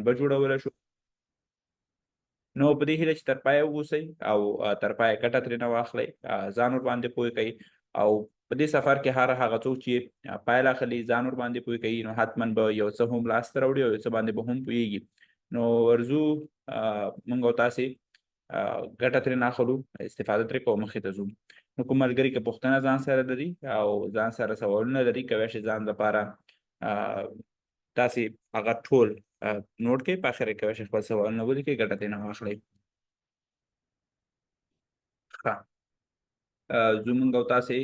منبع جوړولی شو. نو په دې هیله چې تر پایه ووسئ او تر پایه ګټه ترېنه واخلئ، ځان ورباندې پوه کړئ، او په دې سفر کې هر هغه څوک چې پایله اخلي، ځان ورباندې پوه کوي، نو حتما به یو څه هم لاسته راوړي او یو څه باندې به هم پوهېږي. نو ورځو موږ او تاسې ګټه ترې نه اخلو، استفاده ترې کوو، مخې ته ځو. نو کوم ملګري که پوښتنه ځان سره لري او ځان سره سوالونه لري، کوی شي ځان لپاره تاسې هغه ټول نوټ کړئ، په اخر کې کوی شئ خپل سوالونه ولیکئ، ګټه ترې نه واخلئ. ښه، ځو موږ او تاسې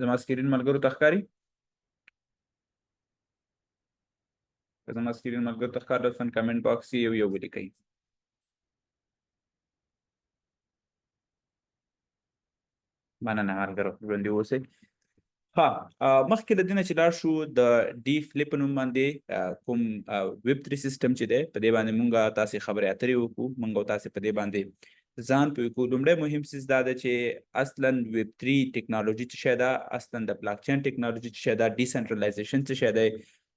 زما سکرین ملګرو ته ښکاري؟ که زما سکرین ملګرو ته ښکاري، لطفا کمنټ باکس کې یو یو ولیکئ. مننه ملګرو، ژوندي اوسئ. ها، مخکې له دې نه چې لاړ شو د ډي فلیپ په نوم باندې کوم ویب 3 سیستم چې دی، په دې باندې مونږ تاسې خبرې اترې وکړو، مونږ او تاسې په دې باندې ځان پوه کړو. لومړی مهم څیز دا دی چې اصلا ویب 3 ټکنالوژي څه شی ده، اصلا د بلاکچین ټکنالوژي څه شی ده، ډیسنټرلایزیشن څه شی دی،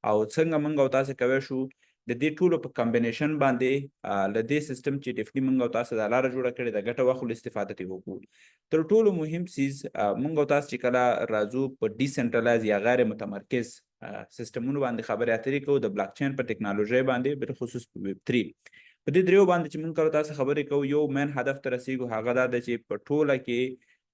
او څنګه مونږ او تاسې کوی شو د دې ټولو په کمبینیشن باندې له دې سیستم چې ډیفلی مونږ او تاسې دا لاره جوړه کړې ده ګټه واخلو، استفاده ترې وکړو. تر ټولو مهم څیز، مونږ او تاسې چې کله راځو په ډیسنټرلایز یا غیر متمرکز سیستمونو باندې خبرې اترې کوو، د بلاکچین په ټکنالوژۍ باندې، بالخصوص په ویب 3، په دې دریو باندې چې مونږ کله تاسې خبرې کوو، یو مین هدف ته رسیږو، هغه دا دی چې په ټوله کې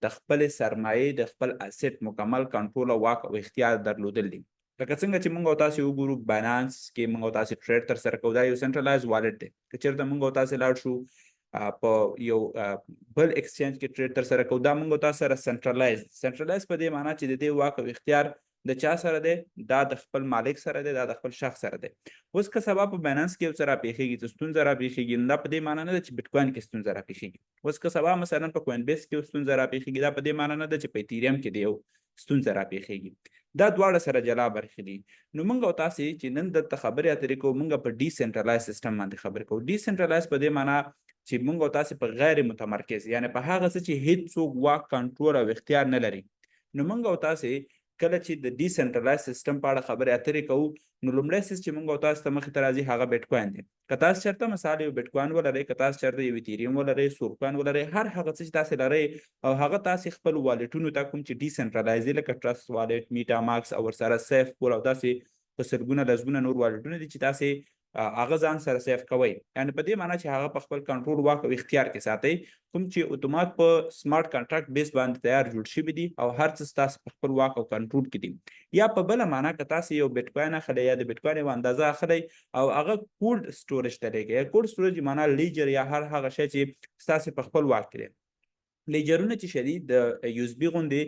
د خپلې سرمایې، د خپل اسیټ مکمل کنټرول او واک او اختیار درلودل دي. لکه څنګه چې مونږ او تاسې وګورو، باینانس کې مونږ او تاسې ټریډ تر سره کوو، دا یو سنټرلایز والټ دی. که چېرته مونږ او تاسې لاړ شو په یو بل ایکسچینج کې ټریډ تر سره کوو، دا مونږ او تاسې سره سنټرلایز، سنټرلایز په دې معنا چې د دې واک او اختیار د چا سره دی؟ دا د خپل مالک سره دی، دا د خپل شخص سره دی. اوس که سبا په باینانس کې یو څه راپېښېږي، څه ستونزه راپېښېږي، نو دا په دې معنا نه ده چې بیټکوین کې ستونزه راپېښېږي. اوس که سبا مثلا په کوین بیس کې یو ستونزه راپېښېږي، دا په دې معنا نه ده چې په ایتیریم کې دی یو ستونزه راپېښېږي. دا دواړه سره جلا برخې دي. نو موږ او تاسې چې نن دلته خبرې اترې کوو، موږ په ډیسنټرلایز سیستم باندې خبرې کوو. ډیسنټرلایز په دې معنا چې موږ او تاسې په غیر متمرکز، یعنی په هغه څه چې هیڅوک واک، کنټرول او اختیار نه لري. نو موږ او تاسې کله چې د ډیسنټرلایز سیستم په اړه خبرې اترې کوو، نو لومړی څیز چې موږ او تاسو ته مخې ته راځي هغه بیټکوین دی. که تاسو چېرته مثال یو بیټکوین ولرئ، که تاسو چېرته یو ایتیریم ولرئ، سورکوین ولرئ، هر هغه څه چې تاسو لرئ او هغه تاسو خپل والټونو ته کوم چې ډیسنټرلایز دي، لکه ټرست والټ، میټا ماکس او ورسره سیف پول او داسې په سلګونه لسګونه نور والټونه دي چې تاسو هغه ځان سره سیف کوئ، یعنی په دې معنی چې هغه په خپل کنټرول، واک او اختیار کې ساتئ، کوم چې اتومات په سمارټ کانټراکټ بیس باندې تیار جوړ شوي دي او هر څه ستاسو په خپل واک او کنټرول کې دي. یا په بله معنی که تاسو یو بیټکوین اخلئ یا د بیټکوین یوه اندازه اخلئ او هغه کولډ سټوریج ته لېږئ، یا کولډ سټوریج معنی لیجر یا هر هغه شی چې ستاسو په خپل واک کې دی. لیجرونه چې شدي د یو اس بي غوندې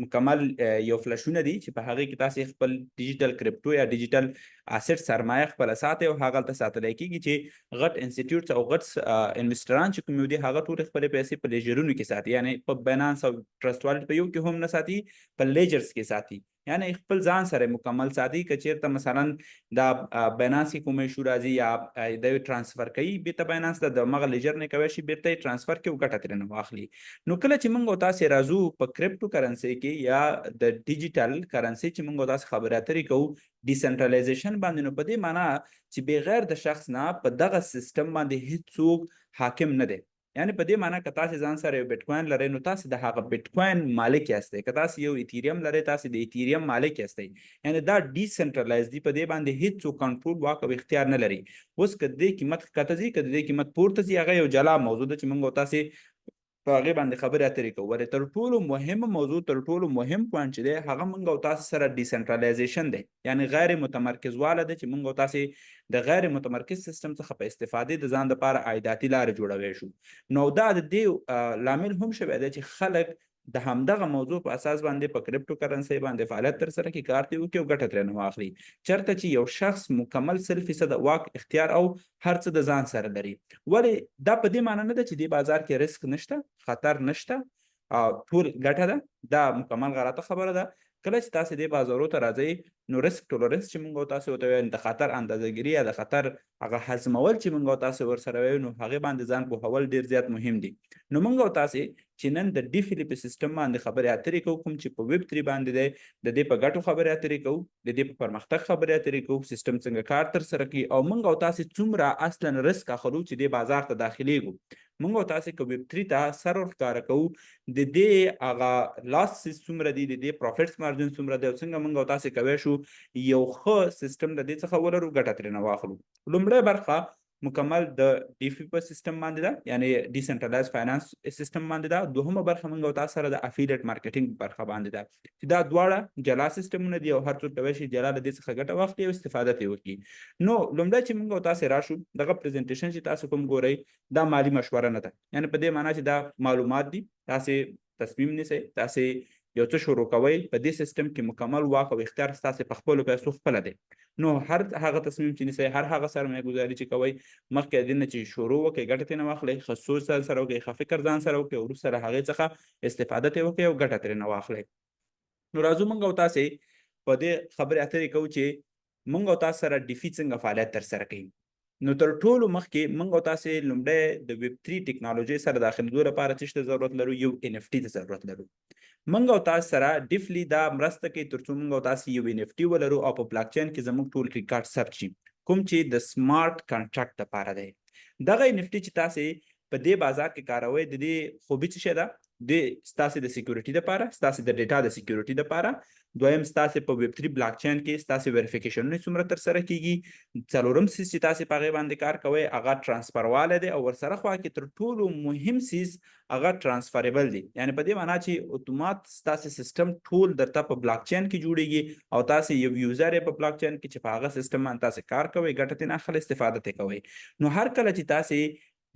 مکمل یو فلشونه دي چې په هغې کې تاسې خپل ډیجیټل کریپټو یا ډیجیټل اسټ سرمایه خپله ساتئ او هغلته ساتلی کېږي چې غټ انسټیټیوټس او غټ انویسټران چې کوم دي هغه ټولې خپلې پیسې په لیجرونو کې ساتي، یعنی په باینانس او ټرست والټ په یو کې هم نه ساتي، په لیجرز کې ساتي، یعنی خپل ځان سره مکمل ساتي. که چیرته مثلا دا باینانس کې کوم ایشو راځي یا د ترانسفر کوي بیرته باینانس ته، د مغه لیجر نه کوي شي بیرته یې ترانسفر کوي او ګټه ترې نه واخلي. نو کله چې موږ او تاسې راځو په کریپټو کرنسي کې یا د ډیجیټل کرنسي چې موږ او تاسې خبرې اترې کوو ډیسنټرلایزیشن باندې، نو په دې معنا چې بغیر د شخص نه په دغه سیستم باندې هیڅوک حاکم نه دی. یعنی په دې معنی که تاسې ځان سره یو بیټکوین لرئ نو تاسې د هغه بیټکوین مالک یاستئ، که تاسې یو ایتیریم لرئ تاسې د ایتیریم مالک یاستئ، یعنی دا ډیسنټرلایز دي، په دې باندې هیڅوک کنټرول، واک او اختیار نه لري. اوس که د دې قیمت ښکته ځي، که د دې قیمت پورته ځي، هغه یو جلا موضوع ده چې موږ او تاسې په هغې باندې خبرې اترې کوو. ولې تر ټولو مهمه موضوع، تر ټولو مهم پوینټ چې دی هغه موږ او تاسې سره ډیسنټرلایزیشن دی، یعنی غیر متمرکزواله ده چې موږ او تاسې د غیر متمرکز سیستم څخه په استفادې د ځان دپاره عایداتي لارې جوړوی شو. نو دا د دې لامل هم شوی دی چې خلک د همدغه موضوع په اساس باندې په کریپټو کرنسي باندې فعالیت ترسره کړي، کار ترې وکړي او ګټه ترې نه واخلي، چېرته چې یو شخص مکمل 100% واک، اختیار او هر څه د ځان سره لري. ولې دا په دې معنی نه ده چې دې بازار کې ریسک نشته، خطر نشته، ټول ګټه ده، دا مکمل غلطه خبره ده. کله چې تاسو دې بازارو ته راځئ، نو risk tolerance چې موږ او تاسو ورته وایو، د خطر اندازهګیري یا د خطر هغه هضمول چې موږ او تاسو ورسره وایو، نو هغې باندې ځان پوهول ډېر زیات مهم دي. نو موږ او تاسو چې نن د ډیفلي په سیستم باندې خبرې اترې کوو، کوم چې په ویب 3 باندې دی، د دې په ګټو خبرې اترې کوو، د دې په پرمختګ خبرې اترې کوو، سیستم څنګه کار ترسره کوي او موږ او تاسو څومره اصلا risk اخلو چې دې بازار ته داخلېږو. موږ او تاسو که ویب 3 ته سر ورښکاره کوو، د دې هغه لاس څومره دی، د دې profits margin څومره دی او څنګه موږ او تاسو کوی شو یو ښه سیستم د دې څخه ولرو، ګټه ترېنه واخلو. لومړی برخه مکمل د DeFi په سیستم باندې ده، یعنی decentralized finance system باندې ده. دوهمه برخه موږ او تاسو سره د affiliate marketing برخه باندې ده، چې دا دواړه جلا سیستمونه دي او هر څوک کولی شي جلا له دې څخه ګټه واخلي او استفاده ترې وکړي. نو لومړی چې موږ او تاسو راشو، دغه presentation چې تاسو کوم ګورئ دا مالي مشوره نه ده، یعنی په دې معنی چې دا معلومات دي، تاسو تصمیم نیسئ، تاسو یو څه شروع کوئ. په دې سیستم کې مکمل واک او اختیار ستاسو په خپلو پیسو خپله دی. نو هر هغه تصمیم چې نیسئ، هر هغه سرمایه ګذاري چې کوئ، مخکې له دې نه چې شروع وکړئ ګټه ترې نه واخلئ، ښه سوچ ځان سره وکړئ، ښه فکر ځان سره وکړئ، وروسته له هغې څخه استفاده ترې وکړئ او ګټه ترې نه واخلئ. نو راځو موږ او تاسې په دې خبرې اترې کوو چې موږ او تاسو سره DeFi څنګه فعالیت ترسره کوي. نو تر ټولو مخکې موږ او تاسې لومړی د ویب 3 ټکنالوژۍ سره داخلېدو لپاره څه ته ضرورت لرو؟ یو NFT ته ضرورت لرو. موږ او تاسو سره ډیفلی دا مرسته کوي ترڅو موږ او تاسو یو NFT ولرو او په بلاکچین کې زموږ ټول ریکارډ ثبت شي، کوم چې د smart contract لپاره دی. دغه NFT چې تاسو په دې بازار کې کاروئ، د دې خوبي څه شی ده؟ د ستاسو د security لپاره، ستاسو د data د security لپاره. دویم، ستاسو په ویب 3 بلاکچین کې ستاسو verification ونه څومره ترسره کیږي. څلورم څیز چې تاسو په هغې باندې کار کوئ هغه transfer والی دی، او ورسره خوا کې تر ټولو مهم څیز هغه transferable دی، یعنی په دې معنا چې اتومات ستاسو سیستم ټول درته په بلاکچین کې جوړیږي او تاسو یو user یې په بلاکچین کې چې په هغه سیستم باندې تاسو کار کوئ، ګټه ترې نه اخلئ، استفاده ترې کوئ. نو هر کله چې تاسو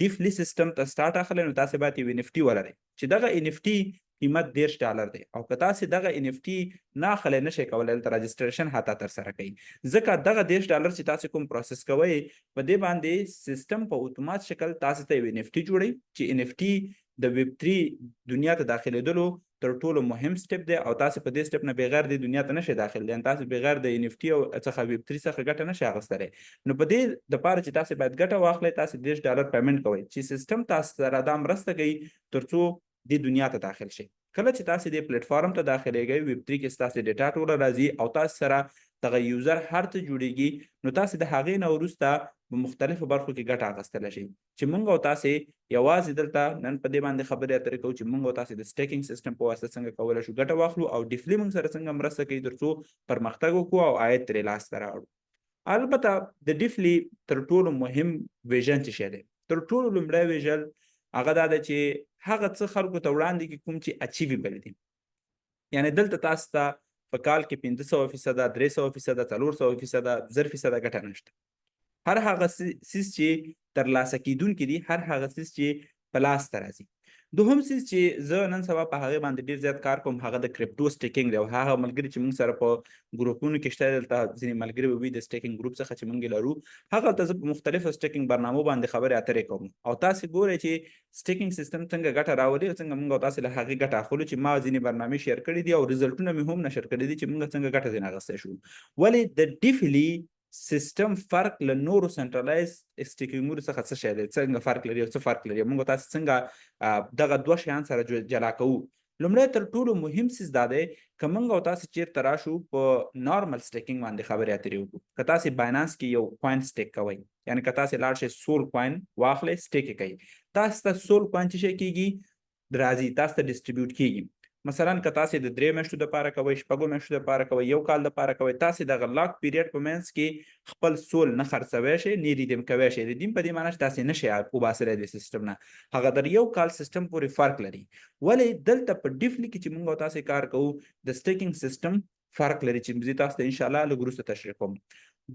ډیفلی سیستم ته سټارټ اخلئ، نو تاسو باید یو NFT ولرئ چې دغه NFT قیمت $30 دی، او که تاسو دغه NFT نه اخلئ نشئ کولی دلته registration حتی ترسره کړئ، ځکه دغه $30 چې تاسو کوم process کوئ په دې باندې سیستم په اتومات شکل تاسو ته یو NFT جوړوي چې NFT د ویب 3 دنیا ته داخلېدلو تر ټولو مهم step دی، او تاسو په دې step نه بغیر د دنیا ته نشئ داخل دی، تاسو بغیر د NFT او څخه ویب 3 څخه ګټه نشئ اخیستلی. نو په دې دپاره چې تاسو باید ګټه واخلئ، تاسو $30 payment کوئ چې سیستم تاسو سره دا مرسته کوي ترڅو دې دنیا ته داخل شئ. کله چې تاسو دې پلیټفارم ته داخلېږئ، ویب 3 کې ستاسو data ټوله راځي او تاسو سره دغه user هر څه جوړېږي، نو تاسو د هغې نه وروسته په مختلفو برخو کې ګټه اخیستلی شئ. چې موږ او تاسو یوازې دلته نن په دې باندې خبرې اترې کوو چې موږ او تاسو د staking system په واسطه څنګه کولی شو ګټه واخلو او ډیفلی موږ سره څنګه مرسته کوي ترڅو پرمختګ وکړو او عاید ترې لاسته راوړو. البته د ډیفلی تر ټولو مهم vision څه شی دی؟ تر ټولو لومړی vision هغه دا دی چې هغه څه خلکو ته وړاندې کړي کوم چې achievable دي. یعنی دلته تاسو ته په کال کې 500%، 300%، 400%، 1000% ګټه نشته. هر هغه څیز چې ترلاسه کېدونکي دي، هر هغه څیز چې په لاس ته راځي. دوهم څیز چې زه نن سبا په هغې باندې ډېر زیات کار کوم هغه د crypto staking دی، او هغه ملګري چې موږ سره په ګروپونو کې شته، دلته ځینې ملګري به وي د staking group څخه چې موږ یې لرو، هغلته زه په مختلفو staking برنامو باندې خبرې اترې کوم او تاسې ګورئ چې staking system څنګه ګټه راولي او څنګه موږ او تاسې له هغې ګټه اخلو، چې ما ځینې برنامې share کړې دي او result ونه مې هم نشر کړي دي چې موږ څنګه ګټه ځینې اخیستی شو. ولې د ډیفلی سیستم فرق له نورو centralized staking ونو څخه څه شی دی، څنګه فرق لري او څه فرق لري، موږ تاسو څنګه دغه دوه شیان سره جلا کوو؟ لومړی تر ټولو مهم څیز دا دی که موږ او تاسو چیرته راشو په normal staking باندې خبرې اترې وکړو، که تاسو باینانس کې یو coin stake کوئ، یعنی که تاسو لاړ شئ سول coin واخلئ stake یې کوئ، تاسو ته سول coin څه شی کیږي راځي، تاسو ته distribute کیږي. مثلا که تاسو د 3 میاشتو دپاره کوئ، 6 میاشتو دپاره کوئ، یو کال دپاره کوئ، تاسو دغه lock period په منځ کې خپل سول نه خرڅوی شئ، نه redeem کوی شئ. redeem په دې معنی چې تاسو نه شئ وباسلی د سیستم نه، هغه در یو کال سیستم پورې فرق لري. ولې دلته په ډیفلی کې چې موږ او تاسو کار کوو د staking system فرق لري چې زه تاسو ته انشاءالله لږ وروسته تشریح کوم.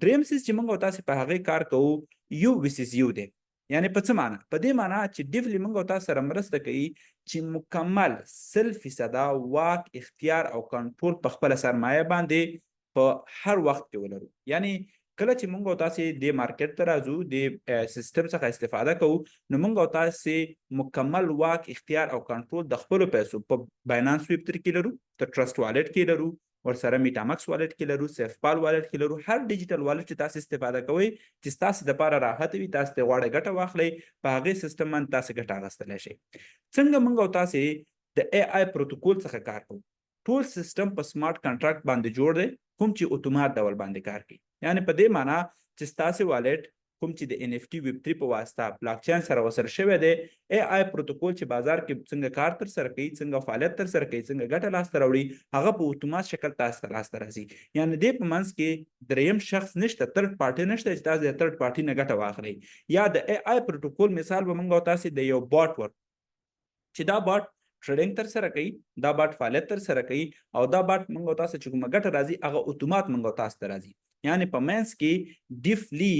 دریم څیز چې موږ او تاسو په هغې کار کوو یو versus یو دی. یعنی په څه معنی؟ په دې معنی چې ډیفلی موږ او تاسو سره مرسته کوي چې مکمل 100% واک، اختیار او کنټرول په خپله سرمایه باندې په هر وخت کې ولرو. یعنی کله چې موږ او تاسو دې market ته راځو، دې سیستم څخه استفاده کوو، نو موږ او تاسو مکمل واک، اختیار او کنټرول د خپلو پیسو په باینانس ویب 3 کې لرو، د ټرست والټ کې لرو، ورسره میټامکس والټ کې لرو، سیفپال والټ کې لرو. هر ډیجیټل والټ چې تاسو استفاده کوئ چې ستاسو دپاره راحت وي، تاسو ترې غواړئ ګټه واخلئ، په هغې سیستم باندې تاسو ګټه اخیستلی شئ. څنګه موږ او تاسو د ای آی پروتوکول څخه کار کوو؟ ټول سیستم په سمارټ کانټراکټ باندې جوړ دی، کوم چې اتومات ډول باندې کار کوي. یعنی په دې معنا چې ستاسو والټ کوم چې د ان اف ټي ویب 3 په واسطه بلاکچین سره وصل شوی دی، ای آی پروتوکول چې بازار کې څنګه کار تر سره کوي، څنګه فعالیت تر سره کوي، څنګه ګټه لاسته راوړي، هغه په اتومات شکل تاسو ته لاسته راځي. یعنی دې په منځ کې دریم شخص نشته، ترډ پارټي نشته چې تاسو د ترډ پارټي نه ګټه واخلئ. یا د ای آی پروتوکول مثال به موږ تاسو د یو باټ ور چې دا باټ ټریډینګ تر سره کوي، دا باټ فعالیت تر سره کوي، او دا باټ موږ تاسو چې کومه ګټه راځي هغه اتومات موږ تاسو ته راځي. یعنی په منځ کې ډیفلی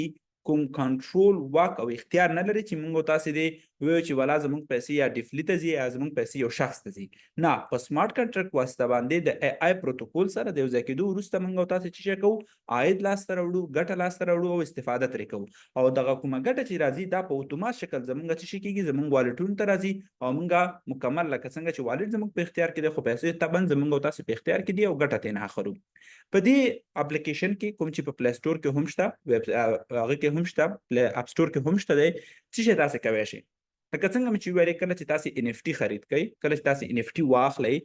کوم کنټرول، واک او اختیار نه لري چې موږ تاسو دې وایو چې ولا زموږ پیسې یا ډیفلی ته ځي یا زموږ پیسې یو شخص ته ځي. نه، په سمارټ کانټراکټ واسطه باندې د ای آی پروتوکول سره د یو ځای کېدو وروسته موږ تاسو چې څه کوو، عاید لاسته راوړو، ګټه لاسته راوړو او استفاده ترې کوو. او دغه کومه ګټه چې راځي دا په اتومات شکل زموږ څه شي کېږي، زموږ والټونو ته راځي او موږ مکمل لکه څنګه چې والټ زموږ په اختیار کې دی، خو پیسې طبعا زموږ او تاسو په اختیار کې دي او ګټه ترې نه اخلو. په دې اپلیکیشن کې کوم چې په پلی سټور کې هم شته، ویب هغه کې هم شته، پلی اپ سټور کې هم شته دی، څه شی تاسو کوی شئ؟ لکه څنګه مې چې وویلې، کله چې تاسو ان اف ټي خرید کړئ، کله چې تاسو ان اف ټي واخلئ،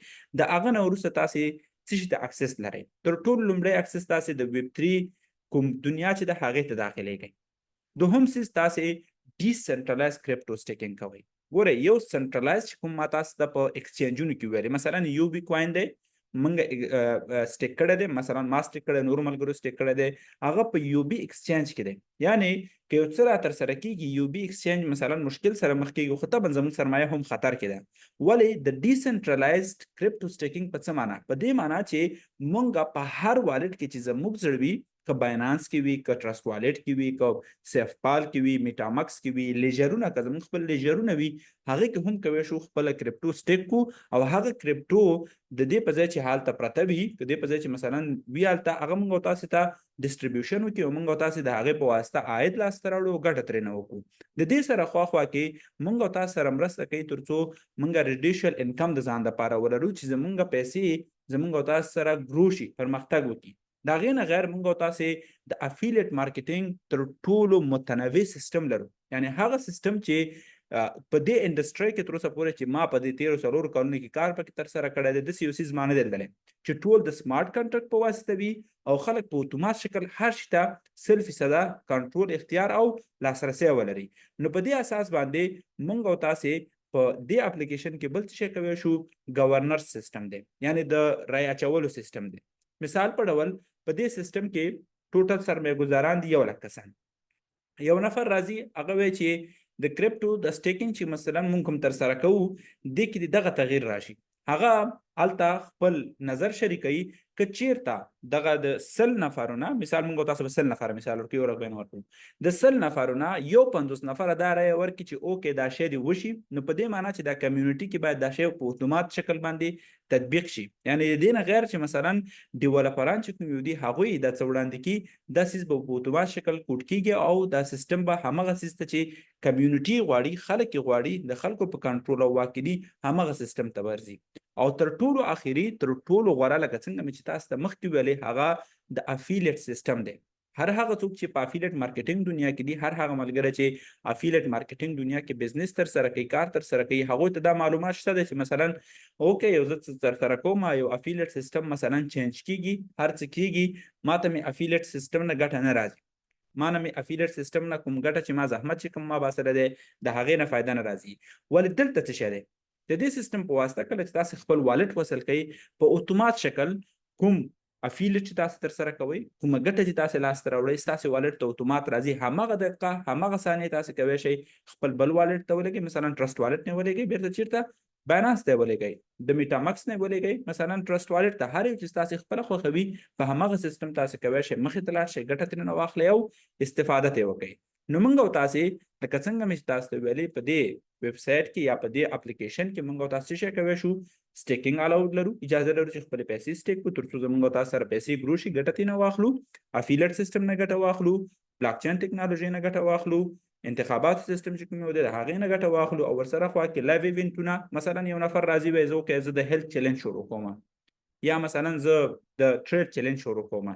د هغه نه وروسته تاسو څه شي ته اکسس لرئ؟ تر ټولو لومړی اکسس تاسو د ویب 3 کوم دنیا چې د هغې ته داخلېږئ. دوهم څیز تاسو ډیسنټرلایز کریپټو سټیکینګ کوئ. ګورئ، یو سنټرلایز چې کوم ما تاسو ته په ایکسچینجونو کې ویلې، مثلا یو بی کوین دی مونږ سټیک کړی دی، مثلا ما سټیک کړی، نورو ملګرو سټیک کړی دی، هغه په یو بی ایکسچینج کې دی. یعنی که یو څه را تر سره کیږي، یو بی ایکسچینج مثلا مشکل سره مخ کیږي، خو طبعا زموږ سرمایه هم خطر کې ده. ولې د ډیسنټرلایزډ کریپټو سټیکینګ په څه معنا؟ په دې معنا چې مونږ په هر والټ کې چې زموږ زړه وي، که باینانس کې وي، که ټرست والټ کې وي، که سیفپال کې وي، میټامکس کې وي، لیجرونه، که زموږ خپل لیجرونه وي، هغه کې هم کوی شو خپل کریپټو سټیک کو، او هغه کریپټو د دې په ځای چې هلته پرته وي، د دې په ځای چې مثلا وي هلته، هغه موږ تاسو ته ډیسټریبیوشن وکړي او موږ تاسو د هغې په واسطه عاید لاسته راوړو او ګټه ترې نه وکړو. د دې سره خوا خوا کې موږ تاسو سره مرسته کوي ترڅو موږ ریډیشل انکم د ځان دپاره ولرو چې زموږ پیسې زموږ تاسو سره ګرو شي، پرمختګ وکړي. د هغې نه غیر موږ او تاسې د افیلیټ مارکیټینګ تر ټولو متنوع سیستم لرو. یعنی هغه سیستم چې په دې انډستری کې تر اوسه پورې چې ما په دې تیرو 4 کلونو کې کار پکې ترسره کړی دی، داسې یو څیز ما نه دی لیدلی چې ټول د سمارټ کانټراکټ په واسطه وي او خلک په اتومات شکل هر شي ته 100% کنټرول، اختیار او لاسرسی ولري. نو په دې اساس باندې موږ او تاسې په دې اپلیکیشن کې بل څه شی کوی شو؟ ګورنر سیستم دی، یعنی د رای اچولو سیستم دی. مثال په ډول په دې سیستم کې ټوټل سرمایه ګذاران دي 1 لک کسان. یو نفر راځي، هغه وایي چې د کریپټو د سټیکینګ چې مثلا مونږ کوم ترسره کوو، دې کې دغه تغییر راشي. هغه هلته خپل نظر شریکوي. که چیرته دغه د 100 نفرو نه، مثال مونږ تاسو به 100 نفره مثال ورکړو، یو رقم ورکړو، د 100 نفرو نه 51 نفره دا رایه ورکړي چې اوکې دا شی دې وشي، نو په دې معنا چې دا کمیونټي کې باید دا شی په اتومات شکل باندې تطبیق شي. یعنی د دې نه غیر چې مثلا ډیولپران چې کوم یو دي هغوی دا څه وړاندې کړي، دا څیز به په اتومات شکل کوډ کیږي او دا سیستم به همغه څیز ته چې کمیونټي غواړي، خلک یې غواړي، د خلکو په کنټرول او واک کې دي، همغه سیستم ته ورځي. او تر ټولو اخري، تر ټولو غوره، لکه څنګه مې چې تاسو ته مخکې ویلې، هغه د افیلیټ سیستم دی. هر هغه څوک چې په افیلیټ مارکیټینګ دنیا کې دي، هر هغه ملګری چې افیلیټ مارکیټینګ دنیا کې بزنس تر سره کوي، کار تر سره کوي، هغوی ته دا معلومات شته دی چې مثلا اوکې یو زه څه تر سره کوم، یو افیلیټ سیستم مثلا چینج کیږي، هر څه کیږي، ما ته مې افیلیټ سیستم نه ګټه نه راځي، ما نه مې افیلیټ سیستم نه کوم ګټه چې ما زحمت چې کوم ما باسلی دی د هغې نه فایده نه راځي. ولې دلته څه شی دی؟ د دې سیستم په واسطه کله چې تاسو خپل والټ وصل کړئ، په اتومات شکل کوم افیلیټ چې تاسو ترسره کوئ، کومه ګټه چې تاسو لاسته راوړئ، ستاسو والټ ته اتومات راځي. هماغه دقیقه، هماغه ثانیه تاسو کوی شئ خپل بل والټ ته ولېږئ، مثلا ټرست والټ نه ولېږئ، بېرته چېرته باینانس ته ولېږئ، د میټامکس نه ولېږئ، مثلا ټرست والټ ته، هر یو چې تاسو خپله خوښوي په هماغه سیستم تاسو کوی شئ مخې ته لاړ شئ، ګټه ترې نه واخلئ او استفاده ترې وکړئ. نو موږ او تاسې لکه څنګه مې چې تاسو ته ویلې، په دې ویب سایټ کې یا په دې اپلیکیشن کې موږ او تاسو څه شی کوی شو؟ سټیکینګ الاود لرو، اجازه لرو چې خپلې پیسې سټیک کړو ترڅو زموږ او تاسو سره پیسې ګرو شي، ګټه ترې نه واخلو، افیلیټ سیستم نه ګټه واخلو، بلاکچین ټکنالوژي نه ګټه واخلو، انتخاباتو سیستم چې کوم یو دی د هغې نه ګټه واخلو، او ورسره خوا کې لایو ایونټونه. مثلا یو نفر راځي وایي زه اوکې زه د هیلث چیلنج شروع کوم، یا مثلا زه د ټریډ چیلنج شروع کوم،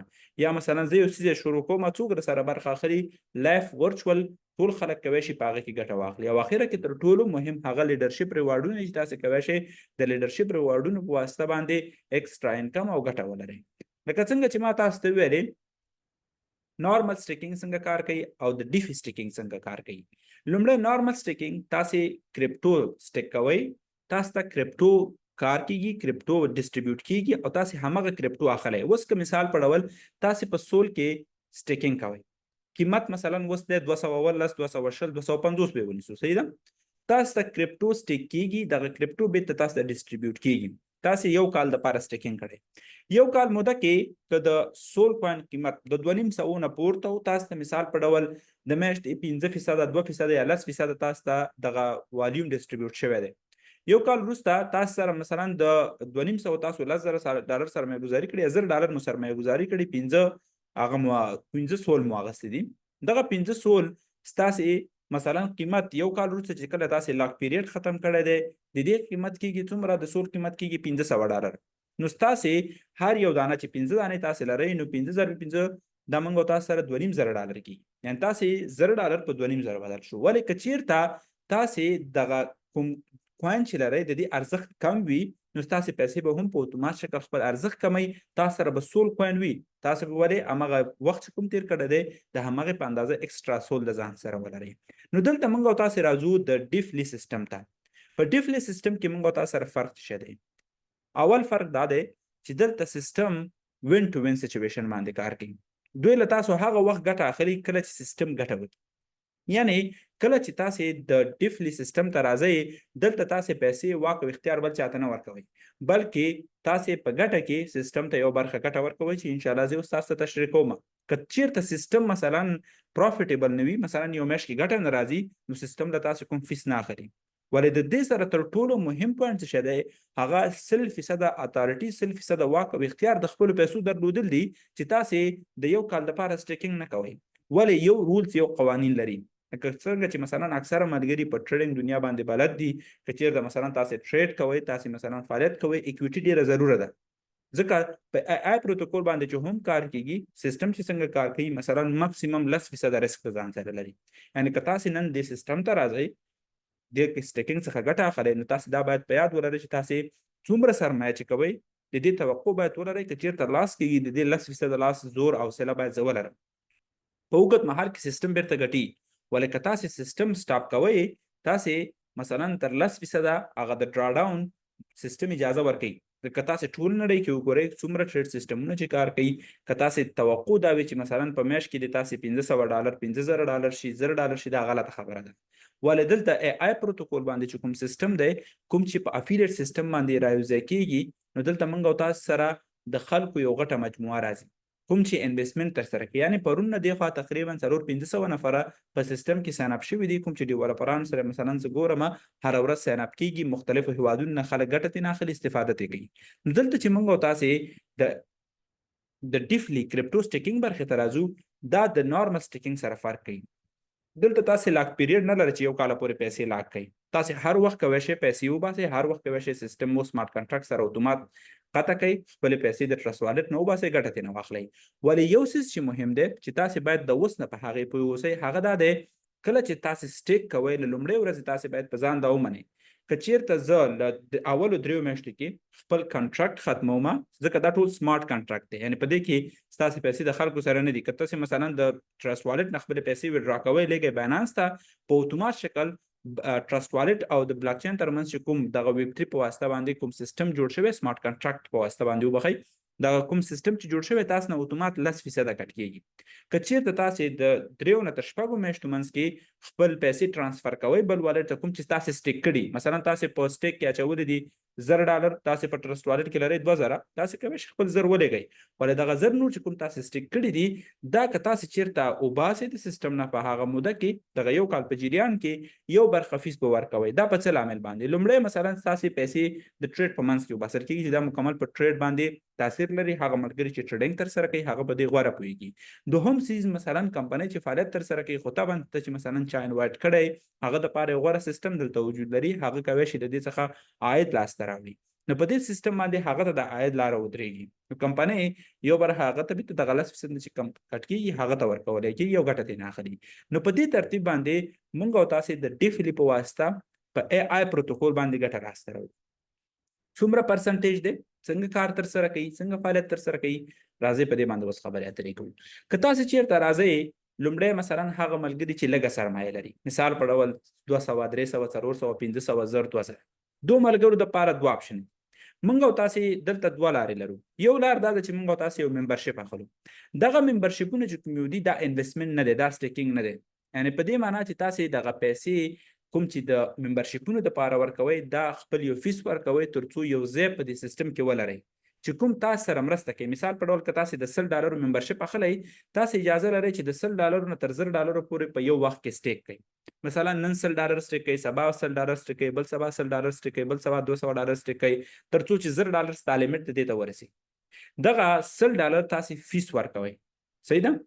یا مثلا زه یو څیز شروع کوم، څوک در سره برخه اخلي، live virtual ټول خلک کوی شي په هغه کې ګټه واخلي. او اخره کې تر ټولو مهم هغه لیډرشپ ریوارډونه چې تاسو کوی شئ د لیډرشپ ریوارډونو په واسطه باندې ایکسټرا انکم او ګټه ولرئ. لکه څنګه چې ما تاسو ته ویلې نارمل سټیکینګ څنګه کار کوي او د ډیفي سټیکینګ څنګه کار کوي. لومړی نارمل سټیکینګ، تاسو کریپټو سټیک کوئ، تاسو ته کریپټو کار کیږي، کریپټو ډیسټریبیوټ کیږي او تاسو همغه کریپټو اخلئ. اوس که مثال په ډول تاسو په سول کې سټیکینګ کوئ، قیمت مثلا اوس دی 210، 220، 250 به ونیسو، صحیح ده؟ تاسو ته کریپټو سټیک کیږي، دغه کریپټو بیرته تاسو ته ډیسټریبیوټ کیږي. تاسو یو کال د پاره سټیکینګ کړی، یو کال موده کې که د سول کوین قیمت د 250 نه پورته و، تاسو ته مثال په ډول د میاشتې 5%، 2% یا 10% تاسو ته دغه والیوم ډیسټریبیوټ شوی دی. یو کال وروسته تاسو سره مثلا د 250 تاسو 10,000 ډالر سرمایه ګذاري کړې، 1000 ډالر مو سرمایه ګذاري کړې، 5 هغه مو 5 سول مو اخیستي دي. دغه 5 سول ستاسې مثلا قیمت یو کال وروسته چې کله تاسې لاک پیریډ ختم کړی دی، د دې قیمت کیږي څومره؟ د سول قیمت کیږي 500 ډالر. نو ستاسې هر یو دانه چې 5 دانې تاسې لرئ، نو 5 ضرب 5 دا موږ تاسو سره 2,500 ډالر کیږي، یعنی تاسې 1000 ډالر په 2,500 بدل شو. ولې که چیرته تاسې دغه کوم کوین چې لرئ د دې ارزښت کم وي، نو ستاسې پیسې به هم په اتومات شکل خپل ارزښت کموي. تاسو سره به سول کوین وي، تاسو به ولې همغه وخت چې کوم تیر کړی دی د همغې په اندازه ایکسټرا سول د ځان سره ولرئ. نو دلته موږ او تاسو راځو د ډیفلی سیستم ته. په ډیفلی سیستم کې موږ او تاسو سره فرق څه دی؟ اول فرق دا دی چې دلته سیستم win to win situation باندې کار کوي. دوی له تاسو هغه وخت ګټه اخلي کله چې سیستم ګټه وکړي، یعنی کله چې تاسو د ډیفلی سیستم ته راځئ، دلته تاسو پیسې واک او اختیار بل چاته نه ورکوئ، بلکې تاسو په ګټه کې سیستم ته یو برخه ګټه ورکوئ چې ان شاء الله زه اوس تاسو ته تشریح کوم. که چیرته سیستم مثلا profitable نه وي، مثلا یو میاشت کې ګټه نه راځي، نو سیستم له تاسو کوم فیس نه اخلي. ولې د دې سره تر ټولو مهم پوینټ څه دی؟ هغه 100% اتارټي، 100% واک او اختیار د خپلو پیسو درلودل دي چې تاسو د یو کال لپاره سټیکینګ نه کوئ. ولې یو rules، یو قوانین لري. لکه څنګه چې مثلا اکثره ملګري په ټریډینګ دنیا باندې بلد دي، که چیرته مثلا تاسو ټریډ کوئ، تاسو مثلا فعالیت کوئ، اکویټي ډیره ضروره ده، ځکه په ای آی پروتوکول باندې چې هم کار کیږي، سیستم چې څنګه کار کوي، مثلا ماکسیمم 10% ریسک ته ځان سره لري. یعنی که تاسو نن دې سیستم ته راځئ، دې کې سټیکینګ څخه ګټه اخلئ، نو تاسو دا باید په یاد ولرئ چې تاسو څومره سرمایه چې کوئ، د دې توقع باید ولرئ که چیرته لاس کیږي، د دې 10% لاس زور او حوصله باید زه ولرم. په اوږد مهال کې سیستم بیرته ګټي. ولې که تاسو سیستم سټاپ کوئ، تاسو مثلا تر 10% هغه د ډراډاون سیستم اجازه ورکوي. که تاسو ټول نړۍ کې وګورئ څومره ټریډ سیستمونه چې کار کوي، که تاسو توقع دا وي چې مثلا په میاشت کې د تاسو 500 ډالر 5000 ډالر شي، 1000 ډالر شي، دا غلطه خبره ده. ولې دلته ای آی پروتوکول باندې چې کوم سیستم دی، کوم چې په افیلیټ سیستم باندې رايوځای کیږي، نو دلته موږ او تاسو سره د خلکو یو غټه مجموعه راځي کوم چې انویسټمنټ تر سره کوي. یعنی پرون نه دی خوا تقریبا 400-500 نفره په سیستم کې ساین اپ شوي دي، کوم چې ډیولپران سره مثلا زه ګورم هره ورځ ساین اپ کیږي. مختلفو هیوادونو نه خلک ګټه ترې اخلي، استفاده ترې کوي. نو دلته چې موږ او تاسې د ډیفلی کریپټو سټیکینګ برخې ته راځو، دا د نارمل سټیکینګ سره فرق کوي. دلته تاسو لاک پیریډ نه لرئ چې یو کال پورې پیسې لاک کړئ. تاسو هر وخت کوی شئ پیسې وباسئ، هر وخت کوی شئ سیستم مو سمارټ کانټراکټ سره اتومات قطع کړئ، خپلې پیسې د ټرست والټ نه وباسئ، ګټه ترې نه واخلئ. ولې یو څیز چې مهم دی چې تاسو باید د اوس نه په هغې پوه اوسئ، هغه دا دی کله چې تاسو سټیک کوئ، له لومړۍ ورځې تاسو باید په ځان دا ومنئ که چیرته زه له اولو 3 میاشتو کې خپل کانټراکټ ختموم، ځکه دا ټول سمارټ کانټراکټ دی، یعنی په دې کې ستاسو پیسې د خلکو سره نه دي. که تاسو مثلا د ټرست والټ نه خپل پیسې ویډرا کوئ، لېږئ باینانس ته، په اتومات شکل ټرست والټ او د بلاکچین ترمنځ چې کوم دغه ویب 3 په واسطه باندې کوم سیستم جوړ شوی، سمارټ کانټراکټ په واسطه باندې وبخښئ، دغه کوم سیستم چې جوړ شوی، تاسو نه اتومات 10% کټ کیږي. که چیرته تاسو د 3 نه تر 6 میاشتو منځ کې خپل پیسې ترانسفر کوئ بل والټ ته، کوم چې تاسو سټیک کړي، مثلا تاسو په سټیک کې اچولي دي 1000 ډالر، تاسو په ټرست والټ کې لرئ 2000، تاسو کولی شئ خپل 1000 ولېږئ. ولې دغه 1000 نور چې کوم تاسو سټیک کړي دي، دا که تاسو چیرته وباسئ د سیستم نه، په هغه موده کې دغه یو کال په جریان کې یو برخه فیس به ورکوئ. دا په څه لامل باندې؟ لومړی مثلا تاسو پیسې د ټریډ په منځ کې وباسل کېږي چې دا مکمل په ټریډ باندې تاثیر لري. هغه ملګري چې ټریډینګ تر سره کوي، هغه په دې غوره پوهیږي. دوهم څیز مثلا کمپنۍ چې فعالیت تر سره کوي، خو طبعا ته چې مثلا چا انوایټ کړی، هغه د پاره غوره سیستم دلته وجود لري، هغه کوی شي د دې څخه عاید لاسته راوړي. نو په دې سیستم باندې هغه ته د عاید لاره ودرېږي. نو کمپنۍ یو برخه هغه ته بیرته دغه 10% چې کم کټ کېږي هغه ته ورکولی کېږي او ګټه ترې نه اخلي. نو په دې ترتیب باندې مونږ او تاسې د ډیفلي په واسطه په ای آی پروتوکول باندې ګټه لاسته راوړو. څومره پرسنټیج دی، څنګه کار تر سره کوي، څنګه فعالیت تر سره کوي، راځئ په دې باندې اوس خبرې اترې کوو. که تاسې چیرته راځئ، لومړی مثلا هغه ملګري چې لږه سرمایه لري، مثال په ډول 200، 300، 400، 500، 1000، 2000، دو ملګرو دپاره دوه آپشن دي. مونږ او تاسې دلته دوه لارې لرو. یو لار دا ده چې مونږ او تاسې یو ممبرشپ اخلو. دغه ممبرشپونه چې کوم یو دي، دا انویسټمنټ نه دی، دا سټیکینګ نه دی. یعنی په دې معنی چې تاسې دغه پیسې کوم چې د ممبرشپونو دپاره ورکوئ، دا خپل یو فیس ورکوئ تر څو یو ځای په دې سیستم کې ولرئ چې کوم تاسو سره مرسته کوي. مثال په ډول که تاسې د 100 ډالرو ممبرشپ اخلئ، تاسې اجازه لرئ چې د 100 ډالرو نه تر 1000 ډالرو پورې په یو وخت کې سټیک کړئ. مثلا نن 100 ډالر سټیک کوي، سبا 100 ډالر سټیک کوي، بل سبا 100 ډالر سټیک کوي، بل سبا 200 ډالر سټیک کوي، تر څو چې 1000 ډالر ستا لیمټ دې ته ورسي. دغه 100 ډالر تاسې فیس ورکوئ، صحیح ده؟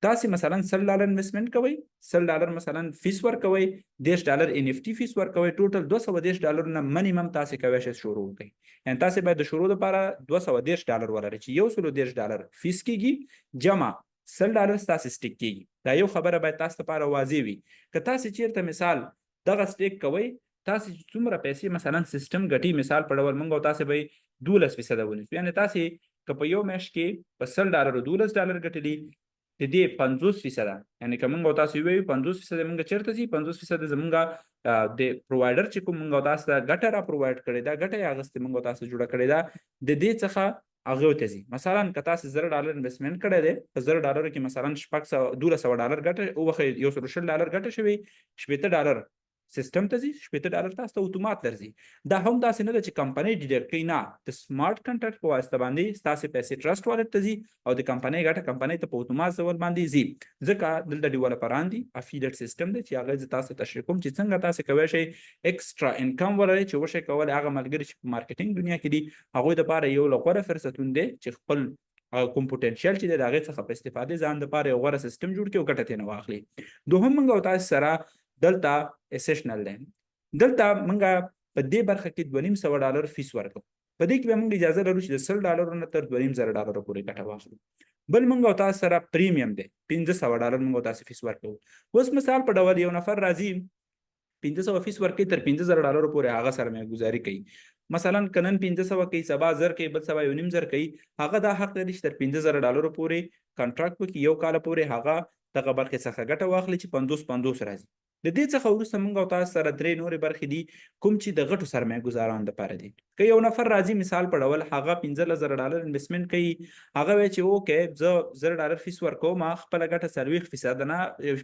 تاسې مثلا 100 ډالر انویسټمنټ کوئ، 100 ډالر مثلا فیس ورکوئ، 30 ډالر ان اف ټي فیس ورکوئ، ټوټل 230 ډالر نه منیمم تاسې کوی شئ شروع وکړئ. یعنی تاسې باید د شروع لپاره 230 ډالر ولرئ چې 130 ډالر فیس کیږي جمع 100 ډالر ستاسې سټیک کیږي. دا یو خبره باید تاسو لپاره واضح وي. که تاسې چیرته مثال دغه سټیک کوئ، تاسې چې څومره پیسې مثلا سیستم ګټي، مثال په ډول مونږ او تاسې به یې 12% ونیسو. یعنی تاسې که په یو میاشت کې په 100 ډالرو 12 ډالر ګټلي، د دې 50%، یعنی که مونږ او تاسې ووایو 50% مونږ چېرته ځي، 50% زمونږ د پرووایډر چې کوم مونږ او تاسو ته ګټه را پرووایډ کړې ده، ګټه یې اخیستې مونږ او تاسو جوړه کړې ده، د دې څخه هغه ته ځي. مثلا که تاسو 1000 ډالر انویسټمنټ کړی دی، په 1000 ډالرو کې مثلا 600، 1200 ډالر ګټه، وبخښئ، 120 ډالر ګټه شوې، 60 ډالر سیستم ته ځي، 60 ډالر تاسو ته اتومات درځي. دا هم داسې نه ده چې کمپنۍ ډیډکټ کوي، نه، د سمارټ کنټراکټ په واسطه باندې ستاسې پیسې ټرسټ والټ ته ځي او د کمپنۍ ګټه کمپنۍ ته په اتومات ډول باندې ځي. ځکه دلته ډیولپران دي، افیلیټ سیستم دی چې هغه زه تاسو ته تشریح کوم چې څنګه تاسو کوی شئ ایکسټرا انکم ولرئ چې وشئ کولی هغه ملګري چې په مارکیټینګ دنیا کې دي هغوی دپاره یو له غوره فرصتونو دی چې خپل کوم پوتنشیل چې دی د هغې څخه په استفادې ځان دپاره یو غوره سیستم جوړ کړي او ګټه ترې نه واخلي. دوهم موږ او تاسو سره دلته اسیشنل دی. دلته موږ په دې برخه کې 250 ډالر فیس ورکوو. په دې کې به موږ اجازه لرو چې د 100 ډالرو نه تر 2500 ډالرو پورې ګټه واخلو. بل موږ او تاسو سره پریمیم دی، 500 ډالر موږ او تاسو فیس ورکوو. اوس مثال په ډول یو نفر راځي 500 فیس ورکوي، تر 5000 ډالرو پورې هغه سرمایه ګذاري کوي. مثلا که نن 500 کوي، سبا 1000 کوي، بل سبا 1500 کوي، هغه دا حق لري چې تر 5000 ډالرو پورې کانټراکټ وکړي، یو کال پورې هغه دغه برخې څخه ګټه واخلي چې 50 50 راځي. د دې څخه وروسته موږ او تاسو سره درې نورې برخې دي کوم چې د غټو سرمایه ګذارانو دپاره دي. که یو نفر راځي مثال په ډول هغه 15000 ډالر انویسټمنټ کوي، هغه وایي چې اوکې زه 1000 ډالر فیس ورکوم، خپله ګټه 40% نه،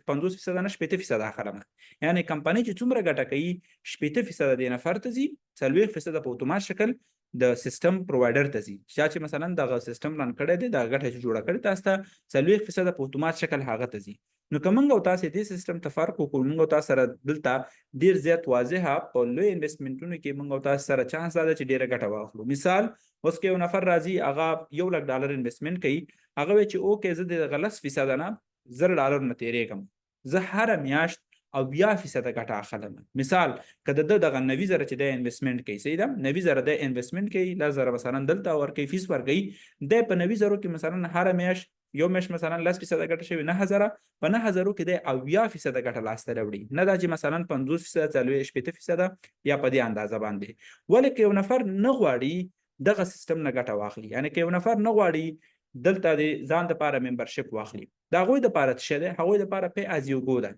50% نه 60% اخلم. یعنی کمپنۍ چې څومره ګټه کوي 60% دې نفر ته ځي، 40% په اتومات شکل د سیستم پرووایډر ته ځي. چا چې مثلا دغه سیستم رن کړی دی، دغه ګټه چې جوړه کړې تاسو ته، 40% په اتومات شکل هغه ته ځي. نو که موږ او تاسې دې سیستم ته فرق وکړو، موږ او تاسو سره دلته ډېر زیات واضحه په لوی انویسټمنټونو کې موږ او تاسو سره چانس دا ده چې ډېره ګټه واخلو. مثال اوس که یو نفر راځي هغه 1 لک ډالر انویسټمنټ کوي، هغه وایي چې اوکې زه د دغه 10% نه 1000 ډالر نه تېرېږم، زه هره میاشت 70% ګټه اخلم. مثال که د ده دغه 90,000 چې دی انویسټمنټ کوي، صحیح ده، 90,000 دی انویسټمنټ کوي، 10,000 مثلا دلته ورکوي، فیس ورکوي، دی په 90,000 کې مثلا هره میاشت یو میاشت مثلا 10% ګټه شوې، 9000، په 9000 کې دی 70% ګټه لاسته راوړي، نه دا چې مثلا 50%، 40، 60% یا په دې اندازه باندې. ولې که یو نفر نه غواړي دغه سیستم نه ګټه واخلي، یعنی که یو نفر نه غواړي دلته د ځان دپاره ممبرشپ واخلي، د هغوی دپاره څه شی دی؟ هغوی دپاره پی از یو ګو ده.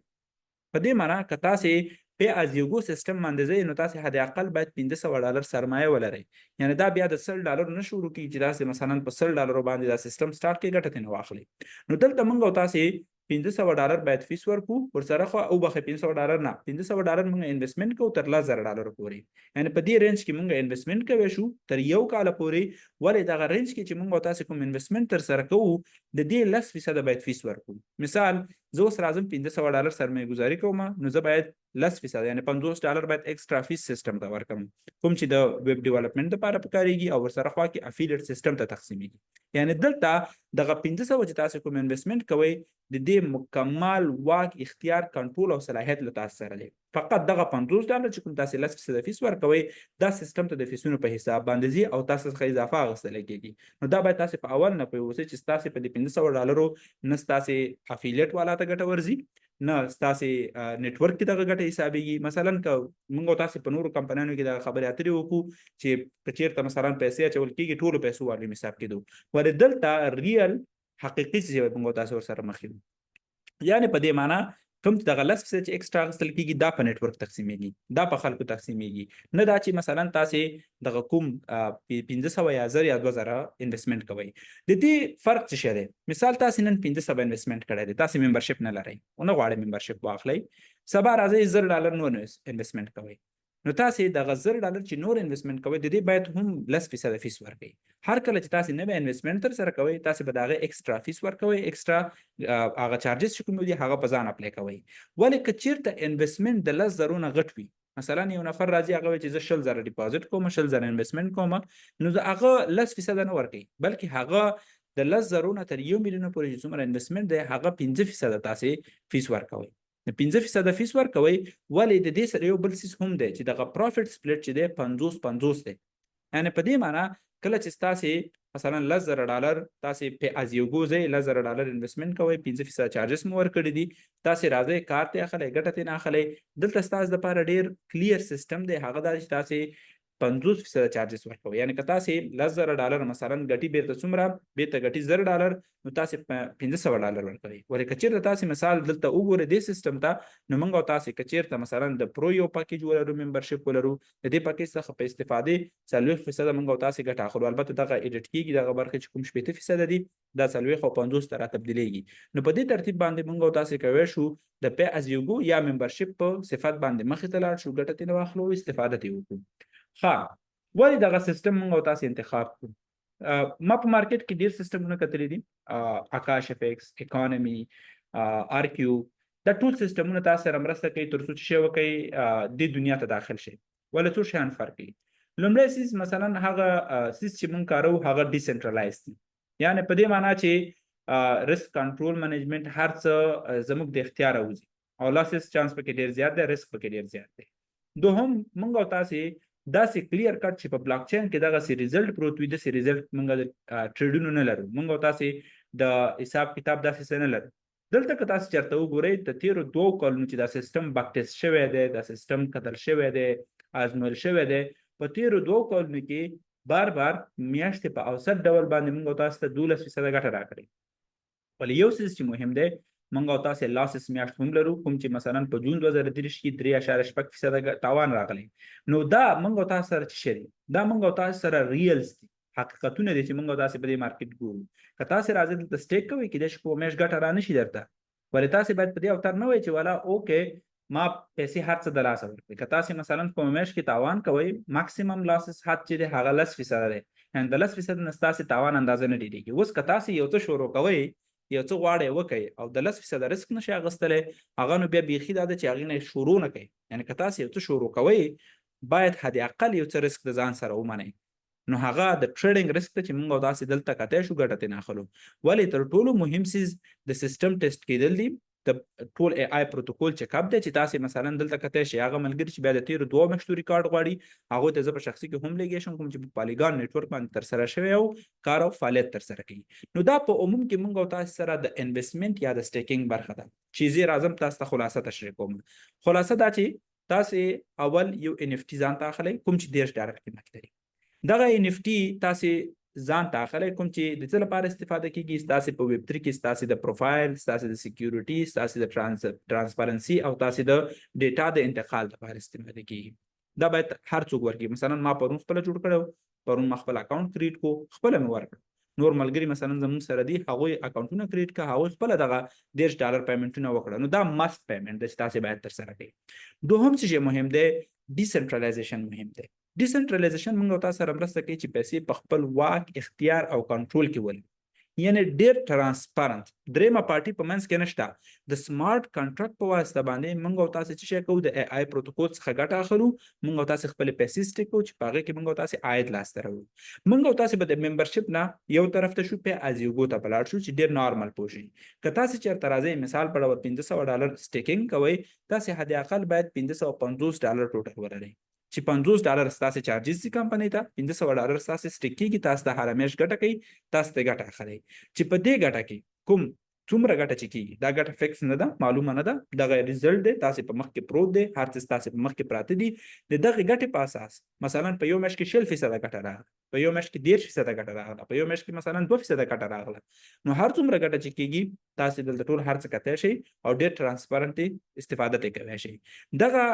په دې معنی که تاسې پی از یو ګو سیستم باندې ځئ نو تاسې حد اقل باید 500 ډالر سرمایه ولرئ. یعنی دا بیا د 100 ډالرو نه شروع کیږي چې تاسې مثلا په 100 ډالرو باندې دا سیستم سټارټ کړئ ګټه ترې نه واخلئ. نو دلته موږ او تاسې 500 ډالر باید فیس ورکړو ورسره، خو وبخښئ 500 ډالر نه، 500 ډالر موږ انویسټمنټ کوو تر 10000 ډالرو پورې. یعنی په دې رینج کې موږ انویسټمنټ کوی شو تر یو کاله پورې. ولې دغه رینج کې چې موږ او تاسې کوم انویسټمنټ تر سره کوو د دې 10% باید فیس ورکړو. مثال زه اوس راځم 500 ډالر سرمایه ګذاري کوم، نو زه باید 10% یعنی 50 ډالر باید ایکسټرا فیس سیستم ته ورکړم، کوم چې د ویب ډیولپمنټ لپاره پکارېږي او ورسره خوا کې افیلیټ سیستم ته تقسیمېږي. یعنی دلته دغه 500 چې تاسو کوم انویسټمنټ کوئ د دې مکمل واک، اختیار، کنټرول او صلاحیت له تاسو سره دی. فقط دغه 50 ډالر چې کوم تاسو 10% فیس ورکوئ، دا سیستم ته د فیسونو په حساب باندې ځي او تاسو څخه اضافه اخیستل کېږي. نو دا باید تاسو په اول نه پوه اوسئ چې تاسو په دې 500 ډالرو نه ستاسو افیلیټ والا ته ګټه ورځي، نه ستاسو نتورک کې دغه ګټه حسابېږي. مثلا که موږ تاسو په نورو کمپنیانو کې دغه خبرې اترې وکړو چې که چېرته مثلا پیسې اچول کېږي، ټولو پیسو والیم حساب کېدو، ولې دلته ریل حقیقي څه موږ تاسو ورسره مخ یو. یعنی په دې معنی کوم چې دغه 10% چې ایکسټرا اخیستل کېږي، دا په نتورک تقسیمېږي، دا په خلکو تقسیمېږي، نه دا چې مثلا تاسې دغه کوم 500 یا 1000 یا 2000 انویسټمنټ کوئ. د دې فرق څه شی دی؟ مثال تاسې نن 500 انویسټمنټ کړی دی، تاسې ممبرشپ نه لرئ او نه غواړئ ممبرشپ واخلئ، سبا راځئ 1000 ډالر نور انویسټمنټ کوئ. نو تاسې دغه 1000 ډالر چې نور انویسټمنټ کوئ، د دې باید هم 10% فیس ورکړئ. هر کله چې تاسې نوی انویسټمنټ ترسره کوئ، تاسې به د هغې ایکسټرا فیس ورکوئ، ایکسټرا هغه چارجز چې کوم دي هغه په ځان اپلای کوئ. ولې که چېرته انویسټمنټ د 10,000 نه غټ وي، مثلا یو نفر راځي هغه وایي چې زه 20,000 ډیپازټ کوم، 20,000 انویسټمنټ کوم، نو هغه 10% نه ورکوي، بلکې هغه د 10,000 نه تر 1 میلیون پورې چې څومره انویسټمنټ دی هغه 5% تاسې فیس ورکوئ. نو 5% فیس ورکوئ. ولې د دې سره یو بل څیز هم دی چې دغه پروفیټ سپلیټ چې دی 50-50 دی. یعنی په دې معنی کله چې ستاسې مثلا 10,000 ډالر تاسې په از یو ګو ځئ، 10,000 ډالر انویسټمنټ کوئ، 5% چارجز مو ورکړي دي، تاسې راځئ کار ترې اخلئ، ګټه ترې نه اخلئ. دلته ستاسو دپاره ډېر کلیر سیستم دی، هغه دا چې تاسې 50% چارجز ورکوئ. یعنی که تاسې 10,000 ډالر مثلا ګټي بیرته څومره بیرته ګټي 1000 ډالر، نو تاسې 500 ډالر ورکوئ. ولې که چېرته تاسې مثال دلته وګورئ دې سیستم ته، نو موږ او تاسې که چېرته مثلا د پرو یو پکیج ولرو، ممبرشپ ولرو، د دې پکیج څخه په استفادې 40% موږ او تاسې ګټه اخلو. البته دغه ایډیټ کېږي، دغه برخې چې کوم 60% دي دا 40 او 50 ته را تبدیلېږي. نو په دې ترتیب باندې موږ او تاسې کوی شو د پی از یو ګو یا ممبرشپ په صفت باندې مخې ته لاړ شو، ګټه ترې واخلو او استفاده ترې وکړو. ښه، ولې دغه سیستم موږ او تاسې انتخاب کړو؟ ما په مارکیټ کې ډېر سیستمونه کتلي دي، آکاش اف ایکس، اکانومي، آر کیو، دا ټول سیستمونه تاسو سره مرسته کوي تر څو چې شی وکړئ دې دنیا ته داخل شئ. ولې څو شیان فرق کوي؟ لومړی څیز مثلا هغه څیز چې موږ کاروو هغه ډیسنټرلایز دي، یعنی په دې معنا چې ریسک کنټرول منیجمنټ هر څه زموږ د اختیاره وځي او لاسس چانس پکې ډېر زیات دی، ریسک پکې ډېر زیات دی. دوهم، موږ او تاسې داسې کلیر کټ چې په بلاک چین کې دغسې ریزلټ پروت وي، داسې ریزلټ موږ د ټریډونو نه لرو، موږ او تاسې د حساب کتاب داسې څه نه لرو. دلته که تاسې چېرته وګورئ د تېرو 2 کلونو چې دا سیستم بک ټیسټ شوی دی، دا سیستم کتل شوی دی، ازمویل شوی دی، په تېرو 2 کلونو کې بار بار میاشتې په اوسط ډول باندې موږ او تاسو ته 12% ګټه راکړې. ولې یو څیز چې مهم دی، موږ او تاسې لاسس میاشت هم لرو، کوم چې مثلا په جون 2023 کې 3.6% تاوان راغلی. نو دا موږ او تاسو سره څه شی دی؟ دا موږ او تاسو سره ریلز دي، حقیقتونه دي چې موږ او تاسې په دې مارکیټ ګورو. که تاسې راځئ دلته سټیک کوئ، کېدای شي کومه میاشت ګټه را نه شي درته، ولې تاسې باید په دې اوتر نه وئ چې والا اوکې ما پیسې هر څه د لاسه ورکړې. که تاسې مثلا کومه میاشت کې تاوان کوئ، ماکسیمم لاسس حد چې دی هغه 10% دی، یعنې د 10% نه ستاسې تاوان اندازه نه ډېرېږي. اوس که تاسې یو څه شروع کوئ، یو څه غواړئ وکئ او د 10% ریسک نشئ اخیستلی، هغه نو بیا بیخي دا ده چې هغې نه شروع نه کوئ. یعنې که تاسې یو څه شروع کوئ، باید حد اقل یو څه ریسک د ځان سره ومنئ. نو هغه د ټریډینګ ریسک ته چې موږ او تاسې دلته کتی شو ګټه ترې نه اخلو. ولې تر ټولو مهم څیز د سیستم ټیسټ کېدل دي، د ټول ای آی پروتوکول چک اپ دی چې تاسې مثلا دلته کتی شئ. هغه ملګري چې بیا د تېرو 2 میاشتو ریکارډ غواړي، هغوی ته زه په شخصي کې هم لېږی شم، کوم چې په پالیګان نتورک باندې ترسره شوی او کار او فعالیت ترسره کوي. نو دا په عموم کې موږ او تاسې سره د انویسټمنټ یا د سټیکینګ برخه ده چې زه راځم تاسو ته خلاصه تشریح کوم. خلاصه دا چې تاسې اول یو ان اف ټي ځان ته اخلئ کوم چې 30 ډالر قیمت لري. دغه ان اف ټي تاسې ځان ته اخلئ کوم چې د څه لپاره استفاده کیږي؟ ستاسې په ویب 3 کې ستاسې د پروفایل، ستاسې د سکیورټي، ستاسې د ترانسپرنسي او تاسې د ډیټا د انتقال لپاره استفاده کیږي. دا باید هر څوک ورکړي. مثلا ما پرون خپله جوړ کړی و، پرون ما خپل اکاونټ کریټ کو، خپله مې ورکړ. نور ملګري مثلا زموږ سره دي، هغوی اکاونټونه کریټ کړه، هغوی خپله دغه 30 ډالر پیمنټونه وکړه. نو دا ماست پیمنټ دی چې تاسې باید ترسره کړئ. دوهم څه چې مهم دی، ډیسنټرلایزیشن مهم دی. ډیسنټرلایزیشن موږ او تاسو سره مرسته کوي چې پیسې په خپل واک، اختیار او کنټرول کې ولرو. یعنی ډیر transparent، دریمه پارټي په منځ کې نشته. د smart contract په واسطه باندې موږ او تاسو څه شی کوو؟ د AI پروتوکول څخه ګټه اخلو. موږ او تاسو خپل پیسې stake کوو چې په هغې کې موږ او تاسو عاید لاسته راوړو. موږ او تاسو به د membership نه یو طرف ته شو، pay as you go ته به لاړ شو چې ډیر نارمل پوه شئ. که تاسو چېرته راځئ، مثال په ډول 500 ډالر staking کوئ، تاسو حد اقل باید 550 ډالر total ولرئ، چې 50 ډالر ستاسو charges دي کمپنۍ ته، 500 ډالر ستاسو stake کېږي، تاسو ته هره میاشت ګټه کوي، تاسو ته ګټه اخلئ. چې په دې ګټه کې کوم څومره ګټه چې کېږي، دا ګټه fix نه ده، معلومه نه ده، دغه result دی تاسو په مخ کې پروت دی، هر څه ستاسو په مخ کې پراته دي. د دغه ګټې په اساس مثلا په یو میاشت کې 20 فیصده ګټه راغله، په یو میاشت کې 30 فیصده ګټه راغله، په یو میاشت کې مثلا 2 فیصده ګټه راغله، نو هر څومره ګټه چې کېږي تاسو دلته ټول هر څه کتی شئ او ډېر transparent استفاده ترې کوی شئ. دغه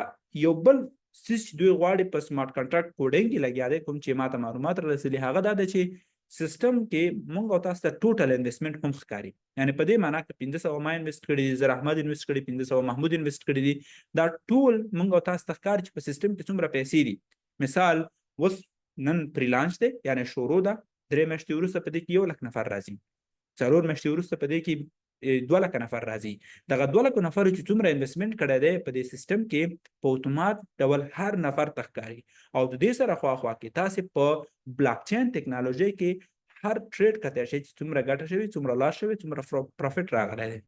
یو بل څه چې دوی غواړي په smart contract coding کې لګیا دی، کوم چې ماته معلومات را رسېدلي، هغه دا ده چې سیستم کې مونږ او تاسو ته total investment هم ښکاري. یعنی په دې معنی که 500 ما invest کړي دي، زر احمد invest کړي، 500 محمود invest کړي دي، دا ټول مونږ او تاسو ته ښکاري چې په سیستم کې څومره پیسې دي. مثال اوس نن pre-launch دی، یعنی شروع ده، 3 میاشتې وروسته په دې کې 1 لک نفر راځي، 4 میاشتې وروسته په دې کې 2 لکه نفر راځي. دغه 2 لکه نفرو چې څومره investment کړی دی په دې سیستم کې، په اتومات ډول هر نفر ته ښکاري. او د دې سره خوا خوا کې تاسې په بلاکچین ټکنالوژۍ کې هر trade کتی شئ چې څومره ګټه شوې، څومره loss شوی، څومره profit راغلی دی.